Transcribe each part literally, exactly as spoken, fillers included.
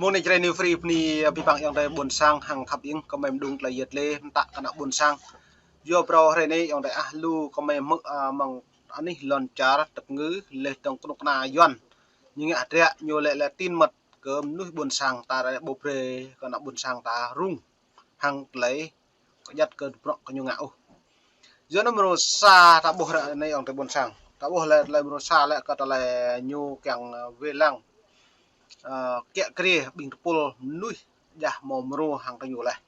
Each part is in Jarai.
Mơ̆ng anai Jrai New Free bơni abih bang ayŏng adơi ƀuôn sang hăng khăp iêng kơmơi mơđung tơlơi yet lĕ mơta kơ ană ƀuôn sang. Yua phrâo hrơi anai ayŏng adơi ah lu kơmơi hmư̆, ah, mơ̆ng anih lŏn čar tơpơngư laih dơ̆ng kơnuk kơna Yuan. Ñu ngă hơdră ñu lĕ lĕ tin măt kơ mơnuih ƀuôn sang ta rai ƀu brơi kơ ană ƀuôn sang ta rŭng hăng tơlơi kơjăt kơ bruă kơ ñu ngă ôh. Yua anŭn mrô sa ta ƀuh ră anai ayŏng adơi ƀuôn sang. Ta ƀuh lĕ tơlơi mrô sa lĕ kơ tơlơi ñu kiăng, ơ, wai lăng, ơ, kiă kriê ƀing tơpul mơnuih jah hmâo mrô hăng tơ ñu laih.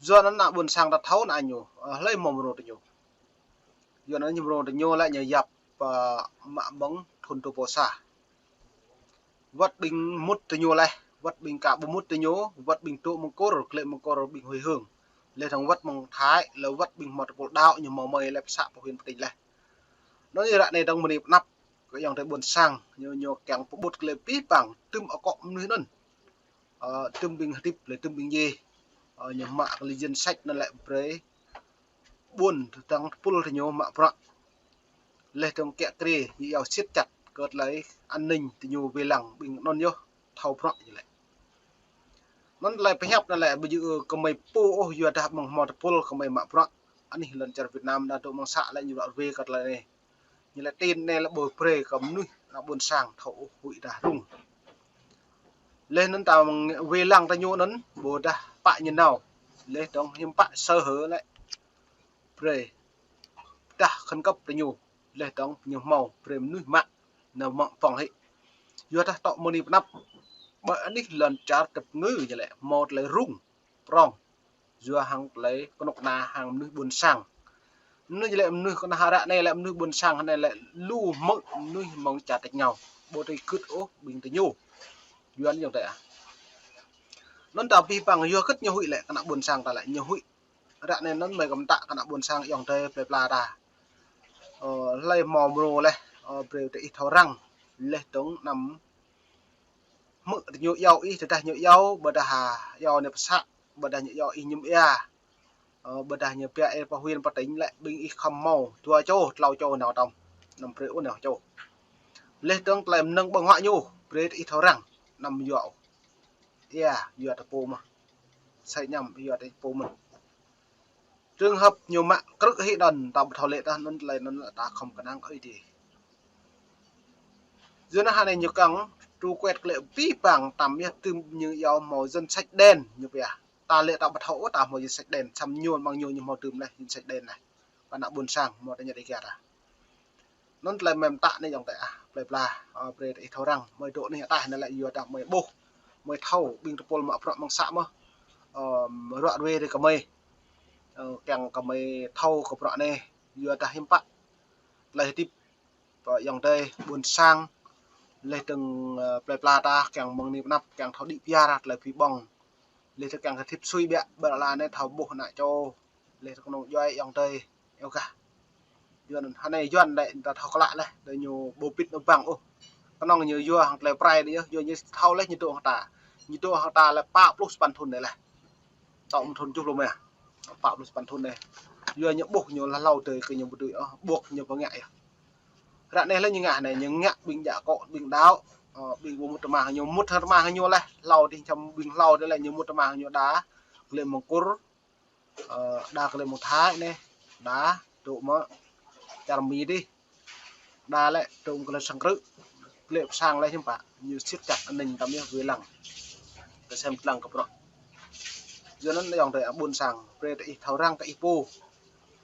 Yua anŭn ană ƀuôn sang ta thâo ană ñu, ơ, hlơi hmâo mrô tơ ñu. Yua anŭn ñu mrô tơ ñu lĕ ñu yap, ơ, mă mơ̆ng thun dua rơbâo sa. Wơ̆t ƀing mŭt tơ ñu laih, wơ̆t ƀing ka ƀu mŭt tơ ñu, wơ̆t ƀing dŏ mơ̆ng kur, klĕ mơ̆ng kur ƀing Huĭ Hương. Laih dơ̆ng wơ̆t mơ̆ng Thái, laih wơ̆t ƀing hmâo tơpul đaŏ ñu hmâo mơi laih pơsă pơhuĭ pơtĭng laih. Anŭn yơh ră anai dơ̆ng bơni pơanăp kơ ayŏng adơi ƀuôn sang, ñu, ñu kiăng pơƀut kơ lĕ abih bang, tơm akŏ mơnuih anŭn. Ơ, tơm ƀing hơdip, laih tơm ƀing djai. Ơ, ñu mă kơ lĕ danh sách anŭn lĕ brơi ƀuôn dơ̆ng tơpul tơ ñu mă bruă. Laih dơ̆ng kiă kriê, ñu iâu siet chăt kơ tơlơi an ninh tơ ñu wai lăng ƀing anŭn yơh thâo bruă ñu lĕ. Anŭn tơlơi pơhiăp anŭn lĕ ƀu djơ̆ kơmơi pô ôh yua dah ƀing hmâo tơpul kơmơi mă bruă. Anih lŏn čar Việt Nam đa dŏ mơ̆ng să lĕ ñu lŏ rơwe kơ tơlơi anai. Ñu lĕ tin anai lĕ ƀu brơi kơ mơnuih ană ƀuôn sang thâo ôh huĭ dah rŭng. Laih anŭn ta mơ̆ng wai lăng tơ ñu anŭn ƀôdah pă ñu nao. Laih dơ̆ng hiư̆m pă sơ hở lĕ brơi dah khẩn cấp tơ ñu. Laih dơ̆ng ñu hmâo brơi mơnuih mă nao mă pŏng hĭ. Yua dah tŏ mơni pơanăp ƀơi anih lŏn čar tơpơngư ñu lĕ hmâo tơlơi rŭng prŏng. Yua hăng tơlơi kơnuk kơna hăng mơnuih ƀuôn sang. Mơnuih lĕ mơnuih kơna ră anai lĕ mơnuih ƀuôn sang anai lĕ lu hmư̆ mơnuih mơ̆ng čar tač rơngiao. Ƀu tui gưt ôh ƀing tơ ñu. Yua anŭn ayŏng adơi ah. Anŭn ta abih bang yua hơget ñu huĭ lĕ kơ ană ƀuôn sang ta lĕ ñu huĭ. Ră anai anŭn mơi kơ mơta kơ ană ƀuôn sang ayŏng adơi plơi pla ta. Ơ, hlơi hmâo mrô laih, ơ, brơi tơ ih thâo răng. Laih dơ̆ng anăm hmư̆ tơ ñu iâu ih, tơdah ñu iâu, ƀôdah, ha, iâu anai pơsă, ƀôdah ñu iâu ih mơñum ia. Ơ, ƀôdah ñu pia ih pơhuĭ pơtĭng lĕ ƀing ih khŏm hmâo dua čô, klâo čô nao tŏm. Anăm brơi ôh nao čô. Laih dơ̆ng tơlơi mơnơ̆ng ƀơ̆ng huă ñu, brơi tơ ih thâo răng, anăm yua ôh. Ia, yua tơ pô mơ̆n. Sai ñăm yua tơ pô mơ̆n. Trường hợp ñu mă krư̆ hĭ đon ta ƀu thâo lĕ tah anŭn tơlơi anŭn lĕ ta khŏm kơnang kơ Ơi Adai. Yua anŭn hơnai ñu kiăng truh quét kơ lĕ abih bang tơm yơh tơm ñu iâu hmâo danh sách đen ñu pia. Ta lĕ ta ƀu thâo ôh ta hmâo danh sách đen, samơ̆ ñu mơ̆ng ñu ñu hmâo tơm laih danh sách đen laih. Kơ ană ƀuôn sang hmâo tơ ñu đĭ kiă ta. Anŭn tơlơi mơi mơta anai ayŏng adơi ah, plơi pla, ơ, brơi tơ ih thâo răng, mơi dŏ anih ataih anai lĕ yua dah mơi ƀuh, mơi thâo, ƀing tơpul mă bruă mơ̆ng să mơ̆n, ơ, ruă ruê rai kơmơi, ơ, kiăng kơmơi thâo kơ bruă anai, yua dah hiư̆m pă tơlơi hơdip kơ ayŏng adơi ƀuôn sang, laih dơ̆ng, ơ, plơi pla ta kiăng mơ̆ng anai pơanăp, kiăng thâo đĭ pia rai tơlơi pơhiăp ƀơ̆ng, laih dơ̆ng kiăng hơdip sui biă, ƀơi ala anai thâo ƀuh ană čô, laih dơ̆ng kơnung djuai ayŏng adơi iâu gah. Yuan hơnai Yuan lĕ ta thâo klă laih, dah ñu ƀu pĭt nao bang ôh. Kơnơ̆ng ñu yua hăng tơlơi prai anai yơh, yua ñu thâo laih ñu dŏ hăng ta. Ñu dŏ hăng ta lĕ pă pluh sapăn thun anai laih. Tŏ mơ̆ng thun tơjuh pluh rơma. Pă pluh sapăn thun anai. Yua ñu ƀuh ñu laih hlâo adơi kơ ñu ƀu dưi ôh, ƀuh ñu pơngă yơh. Ră anai lĕ ñu ngă anai, ñu ngă ƀing djă akŏ, ƀing đaŏ, ơ, ƀing ƀu mŭt tơma hăng ñu, mŭt hăng tơma hăng ñu laih, hlâo adih čăm ƀing hlâo adih lĕ ñu mŭt tơma hăng ñu đa, klĕ mơ̆ng kur, ơ, đa klĕ mơ̆ng Thái anai, đa dŏ mơ̆ng čar Mi adih, đa lĕ dŏ mơ̆ng klĕ sang krư̆, klĕ pơ sang lĕ hiư̆m pă, ñu siet chặt an ninh tơm yơh wai lăng, tơ sem lăng kơ bruă. Yua anŭn ayŏng adơi ƀuôn sang, brơi tơ ih thâo răng kơ ih pô.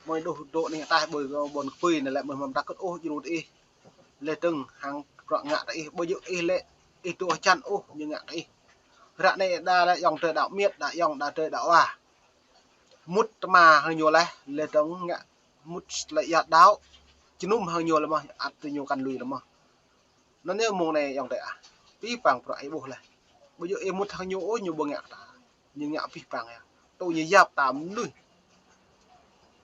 Mơi dŏ dŏ anih ataih ƀơi ƀôn kơpui anai lĕ mơi hmâo mơta kơ̆t ôh djru tơ ih. Laih dơ̆ng hăng bruă ngă tơ ih, ƀu djơ̆ ih lĕ ih dŏ hơjăn ôh ñu ngă kơ ih. Ră anai đa lĕ ayŏng adơi đaŏ miêt, đa ayŏng đa adơi đaŏ wa. Mŭt tơma hăng ñu laih, laih dơ̆ng ngă mŭt tơlơi ia đaŏ, jơnum hăng ñu lĕ mơ̆n, ăt tơ ñu kăn lui lĕ mơ̆n. Anŭn yơh mơ̆ng anai ayŏng adơi ah. Abih bang bruă ih ƀuh laih. Ƀu djơ̆ ih mŭt hăng ñu ôh ñu ƀu ngă kơ ta. Ñu ngă abih bang yơh. Tui ñu yap ta mơnuih.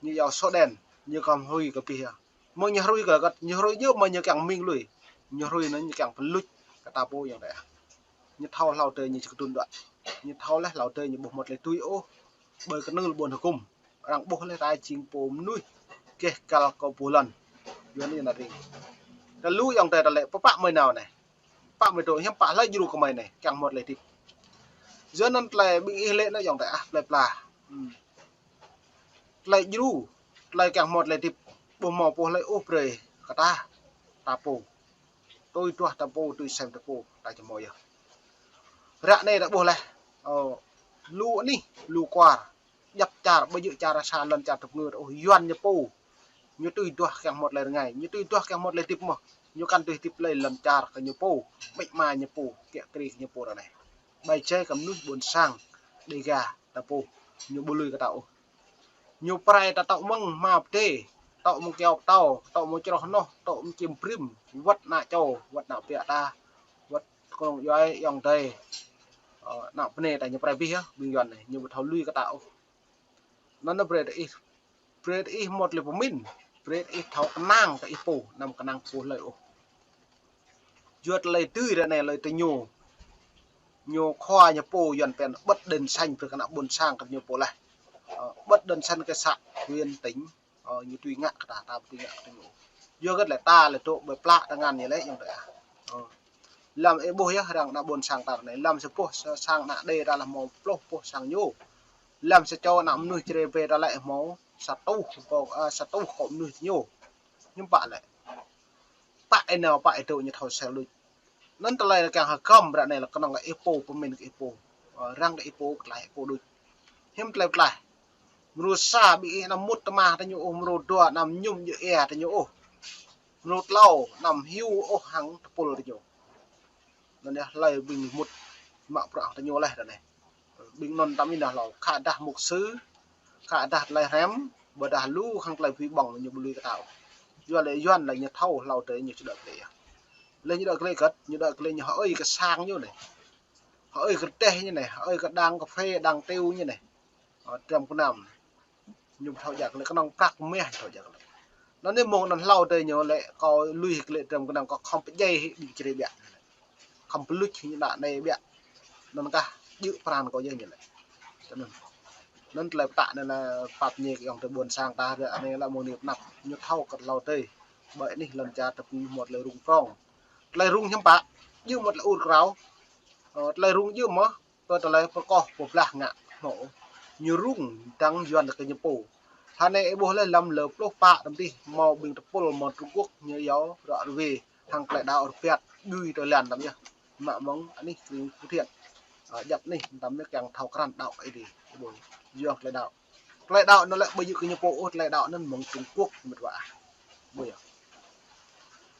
Ñu iâu sổ đen, ñu khŏm hrui kơ abih yơh. Mơ̆ng ñu hrui kơ găt, ñu hrui djơ̆ mơ̆ ñu kiăng mĭn lui. Ñu hrui anŭn ñu kiăng pơluč kơ ta pô ayŏng adơi ah. Ñu thâo hlâo adơi ñu či kơdŭn đuaĭ. Ñu thâo laih hlâo adơi ñu ƀu hmâo tơlơi tui ôh. Ƀơi kơnưl ƀôn hơkŭm. Arăng ƀuh laih ta jing pô mơnuih gêh găl kơ ƀuh lŏn. Yua anŭn yơh ană ring. Tơl lu ayŏng adơi ta lĕ pơpă mơi nao anai. Pă mơi dŏ, hiư̆m pă hlơi djru kơ mơi anai, kiăng hmâo tơlơi hơdip. Yua anŭn tơlơi ƀing ih lĕ anŭn ayŏng adơi ah, plơi pla. Hmm. Tơlơi djru, tơlơi kiăng hmâo tơlơi hơdip, ƀu hmâo pô hlơi ôh brơi kơ ta, ta pô. Tui duah ta pô, tui sem ta pô, ta či hmâo yơh. Ră anai ta ƀuh laih, ơ, lu anih, lu kwar, djăp čar, ƀu djơ̆ čar sa lŏn čar tơpơngư ôh, Yuan ñu pô. Ñu tui duah kiăng hmâo tơlơi rơngai, ñu tui duah kiăng hmâo tơlơi hơdip mơ̆n. Ñu kăn tui hơdip lơi lŏn čar kơ ñu pô, ƀĕ ma ñu pô, kiă kriê kơ ñu pô ră anai. Ƀai jai kơ mơnuih ƀôn sang, Đêga, ta pô, ñu ƀu lui kơ ta ôh. Ñu pơrai ta tŏ mơ̆ng hma pơdê, tŏ mơ̆ng kyâo pơtâo, tŏ mơ̆ng čroh noh, tŏ mơ̆ng čim brĭm, wơ̆t ană čô, wơ̆t ană ƀiă ta, wơ̆t kơnơ̆ng djuai ayŏng adơi, ơ, ană bơnai ta ñu pơrai abih yơh, ƀing Yuan anai, ñu ƀu thâo lui kơ ta ôh. Anŭn brơi tơ ih, brơi tơ ih hmâo tơlơi pơmĭn, brơi tơ ih thâo kơnang kơ ih pô, anăm kơnang pô hlơi ôh. Yua tơlơi tui ră anai lơi tơ ñu, ñu khua ñu pô Yuan pĕn bật đèn xanh brơi kơ ană ƀôn sang kơ ñu pô laih. Ơ, bật đèn xanh kơ xã, huyện, tỉnh, ơ, ñu tui ngă kơ ta, ta ƀu tui ngă kơ ñu. Yua hơget lĕ ta lĕ dŏ ƀơi plă tơngan ñu lĕ ayŏng adơi ah. Ơ. Lăm ih ƀuh yơh arăng ană ƀôn sang ta anai, lăm sa boh sa-, sang ană Đê ta lĕ hmâo pluh boh sang ñu. Lăm sa čô ană mơnuih Jrai ƀơi ta lĕ hmâo sa rơtuh kơ, ơ, sa rơtuh kơ mơnuih ñu. Hiư̆m pă lĕ. Pă ih nao pă ih dŏ ñu thâo sel đôč. Anŭn tơlơi lĕ kiăng hơgăm ră anai lĕ kơnơ̆ng kơ ih pô, pơmĭn kơ ih pô. Ơ, răng kơ ih pô, tơlơi ih pô đôč. Hiư̆m tơlơi pơklaih. Mrô sa ƀing ih anăm mŭt tơma tơ ñu ôh, mrô dua anăm mơñum djơ̆ ia tơ ñu ôh. Mrô tlâo anăm hyu ôh hăng tơpul tơ ñu. Anŭn yơh hlơi ƀing mŭt mă bruă hăng tơ ñu laih ră anai. Ƀing anŭn tăm ih nao hlâo, khă dah mục sư, khă dah tơlơi hrăm, ƀôdah lu hăng tơlơi bui ƀơ̆ng ñu ƀu lui kơ ta ôh. Yua lĕ Yuan lĕ ñu thâo hlâo adơi ñu či đuaĭ glaĭ yơh. Lĕ ñu đuaĭ glaĭ hơget, ñu đuaĭ glaĭ ñu hơơi kơ sang ñu anai. Hơơi kơ rơdêh ñu anai, hơơi kơ đang kơphê, đang tiu ñu anai. Ơ, dram gơnam. Ñu ƀu thâo djă glaĭ, kơnơ̆ng prăk mah ñu thâo djă glaĭ. Anŭn anai mơ̆ng anŭn hlâo adơi ñu lĕ kâo lui glaĭ dram gơnam kâo khŏm pơdjai hĭ ƀing Jrai ƀiă. Khŏm pơluč hĭ ñu đa anai ƀiă. Anŭn kah djơ̆ pran kâo yơh ñu lĕ. Tơ anŭn. Anŭn tơlơi pơtă anai lĕ pap ñe kơ ayŏng adơi ƀôn sang ta ră anai lĕ mơ̆ng anai pơanăp ñu thâo kơ hlâo adơi. Ƀơi anih lŏn čar ta ƀu hmâo tơlơi rŭng prŏng. Tơlơi rŭng hiư̆m pă, djơ̆ mơ̆ tơlơi ur krao. Ơ, tơlơi rŭng djơ̆ mơ̆, tơ tơlơi pơkŏh pơblah ngă hmâo. Ñu rŭng dăng Yuan kơ ñu pô. Hơnai ih ƀuh laih lăm lơ pluh pă tơm tih hmâo ƀing tơpul mơ̆ng Trung Quốc ñu iâu ră ruai hăng tơlơi đaŏ rơbat dui tơlơi lăn tăm yơh. Mă mơ̆ng anih kring Phú Thiện. Ơ, djăp anih tăm yơh kiăng thâo krăn đaŏ kơ Ơi Adai. Ih ƀuh, yua tơlơi đaŏ. Tơlơi đaŏ anŭn lĕ ƀu djơ̆ kơ ñu pô ôh, tơlơi đaŏ anŭn mơ̆ng Trung Quốc mĕt wa ah. Ƀu yơh.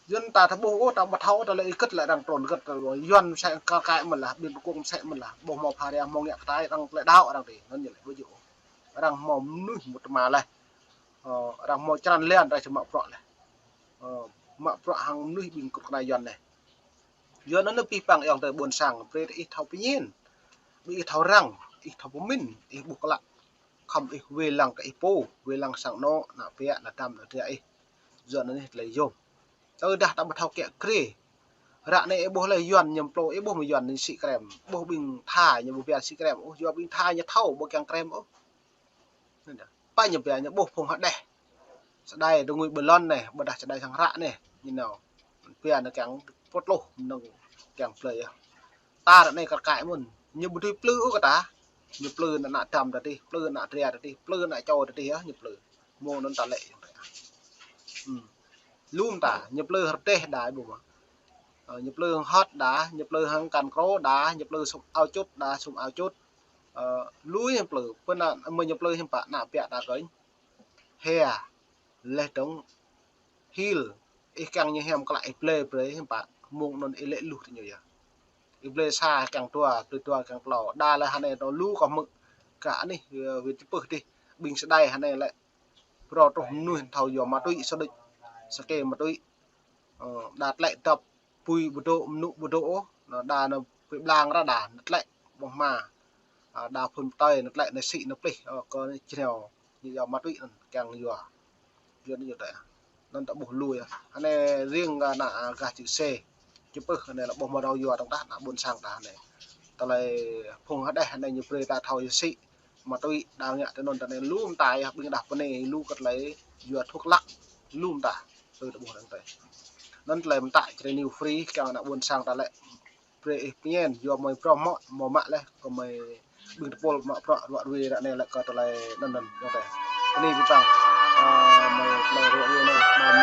Yuan ta ƀu thâo ôh, ta ƀu thâo tơlơi hơget lĕ arăng trŭn hơget tơlơi Yuan mơsĕ kar kaĭ mơ̆n lah, ƀing Trung Quốc mơsĕ mơ̆n lah, ƀu hmâo pha ria hmâo ngă kơ ta arăng tơlơi đaŏ arăng tih, anŭn ñu lĕ ƀu djơ̆ ôh. Arăng hmâo mơnuih mŭt tơma laih. Ơ, arăng hmâo črăn lan arăng či mă bruă laih. Ơ, mă bruă hăng mơnuih ƀing kơnuk kơna Yuan anai. Yuan anŭn pih păng ayŏng adơi ƀôn sang, brơi tơ ih thâo pơñen. Brơi ih thâo răng, ih thâo pơmĭn, ih ƀuh klă. Khŏm ih wai lăng kơ ih pô, wai lăng sang anŏ, ană ƀiă, ană dăm, ană dra ih. Yuan anai tơlơi yôm. Tơdah ta ƀu thâo kiă kriê. Ră anai ih ƀuh laih Yuan ñu plô, ih ƀuh mơ̆ Yuan ñu sĭ krem. Ƀuh ƀing Tha ñu ƀu pia sĭ krem ôh, yua ƀing Tha ñu thâo ƀu kiăng krem ôh. Pă ñu pia ñu ƀuh phung hơđeh. Čơđai tơngui ƀơi lŏn anai, ƀôdah čơđai sang hră anai. Ñu nao. Pia ñu kiăng pơtluh, ñu kiăng plơi yơh. Ta ră anai kar kaĭ mơ̆n. Ñu ƀu dưi plư ôh kơ ta. Ñu plư ană dăm ta tih, plư ană dra ta tih, plư ană čô ta tih yơh, ñu plư. Mơ̆ng anŭn ta lĕ. Hmm. Lŏm ta, ñu plư rơdêh đa ƀu mă. Ơ, ñu plư hơt đa, ñu plư hăng kăn krô đa, ñu plư sum ao čut đa, sum ao čut. Ơ, lui ñu plư, pơ anŭn mơ̆ ñu plư hiư̆m pă ană ƀiă ta kơnh. Hia, laih dơ̆ng, hil, ih kiăng ñu hiam klă ih blơi brơi hiư̆m pă, mơ̆ng anŭn ih lĕ luh tơ ñu yơh. Ih blơi sa kiăng dua, blơi dua kiăng klâo, đa lĕ hơnai tơ lu kơ hmư̆, kơ anih, ơ, wĭt tơpưh dih, ƀing čơđai hơnai lĕ, phrâo truh mơnuih thâo yua ma túy, sa đôč, sa kê ma túy. Ơ, đa tlĕ dăp, pui ƀu dŏ, mơnŭ ƀu dŏ ôh, anŭn đa anŭn pui blang ră đa, anŭn tlĕ ƀơ̆ng hma. Ơ, đa phŭn pơtơi, anŭn tlĕ anŭn sĭ anŭn plih, ơ, kơ anŭn jreo, ñu yua ma túy anŭn kiăng yua. Yua anŭn yua tơ̆. Anŭn ta ƀuh lui. Hơnai riêng kơ ană, ơ, gah čư̆ sê. Čư̆ pưh hơnai lĕ ƀuh mơ̆ rau yua tơ̆ng tah ană ƀôn sang ta hơnai. Tơlơi phung hơđeh hơnai ñu brơi ta thâo yua sĭ. Ma túy đa ngă tơ anŭn tơ anai lŏm ta yơh ƀing đah pơ anai lu kơ tơlơi yua thuốc lắc lŏm ta. Tui ta ƀuh tơ̆ng tơi. Anŭn tơlơi mơtă Jrai News Free, kiăng ană ƀôn sang ta lĕ brơi ih pơñen, yua mơi prŏng mă, mơ̆ mă lĕ, kơ mơi ƀing tơpul mă prŏng ruă rui ră anai lĕ kơ tơlơi anŭn anŭn, yua tĕ. Anai ƀing păng, ơ, mơi tơlơi ruă rui anai, mơi